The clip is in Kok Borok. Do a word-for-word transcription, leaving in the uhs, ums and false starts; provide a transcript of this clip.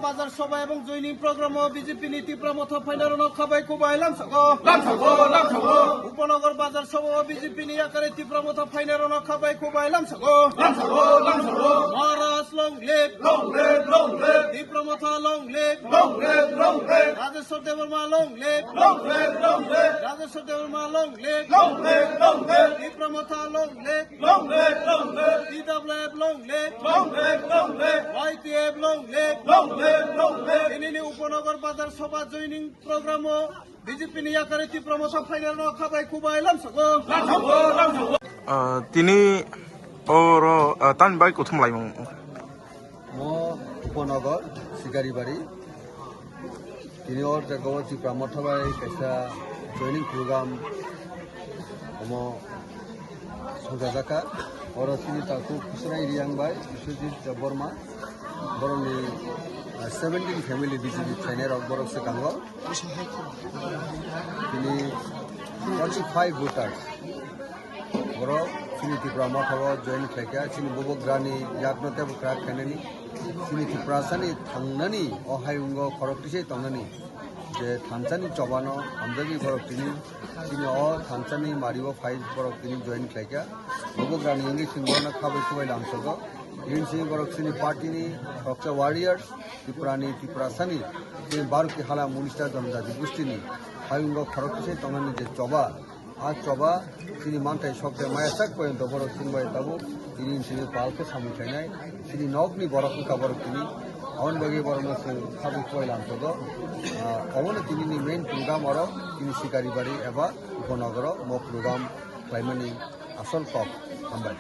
Bazar Sabha ebong joining program o B J P ni Tipra Motha phainai rok no khabai kubai lamsago. Lamsago, lamsago. Upanagar Bazar Sabha o B J P ni yakari Tipra Motha phainai rok no khabai kubai lamsago. Lamsago, lamsago. Maharaj long live. Long live, long live. Tipra Motha long live. Long live, long live. Rajeshwar Debbarma long live. Long live, long live. Rajeshwar Debbarma long live. Long live, long live. Tipra Motha long live. Long live, long live. T W F long live. Long live, long live. Y T F long live. Long live, long live. Tini ni Upanagar Bazar Sabha joining program o B J P ni yakari Tipra Motha phainai rok no khabai kubai lamsago. Lamsago, lamsago. Ah, tini oro, ah, tan bai kuthum laimung. Mo Upanagar, Sikaribari. Tini o jaga o Tipra Motha bai kaisa joining program omo songjajakha. Oro chini takhuk Khusrai Riyang bai Biswajit Debbarma. Borokni, ah, seventeen family B J P phainai rok borok swkango. Tini forty-five voters. Borok chini Tipra Motha o join khlaikha, chini bubagrani yakno teibo kwrak khainani, chini Tiprasani thangnani, o hayungo khorok tisai tongnani, je thansa ni choba no hamjagwi borok tini, chini o thansa ni mari o phai borok tini join khlaikha. Bubagrani wngwi chwng borokno khabai kubai lamsogo. Bini simi borok chini party ni roksa warriors, Tripura ni, Tiprasani, chini Bharati hala Munista Jonjati Gustini hayungo khorok tisai tongnani je choba, a choba chini manthai sokte maya sak poyonto borok chwng bai tabuk tini simi pal khe samung khainai, chini nokni borok wngkha borok tini, aboni bagwi borokno chwng khabui kubai lamsogo. Ah, obono tini ni main program oro tini Sikaribari eba Upanagaro mo program khlaimani asol kok. Hambai.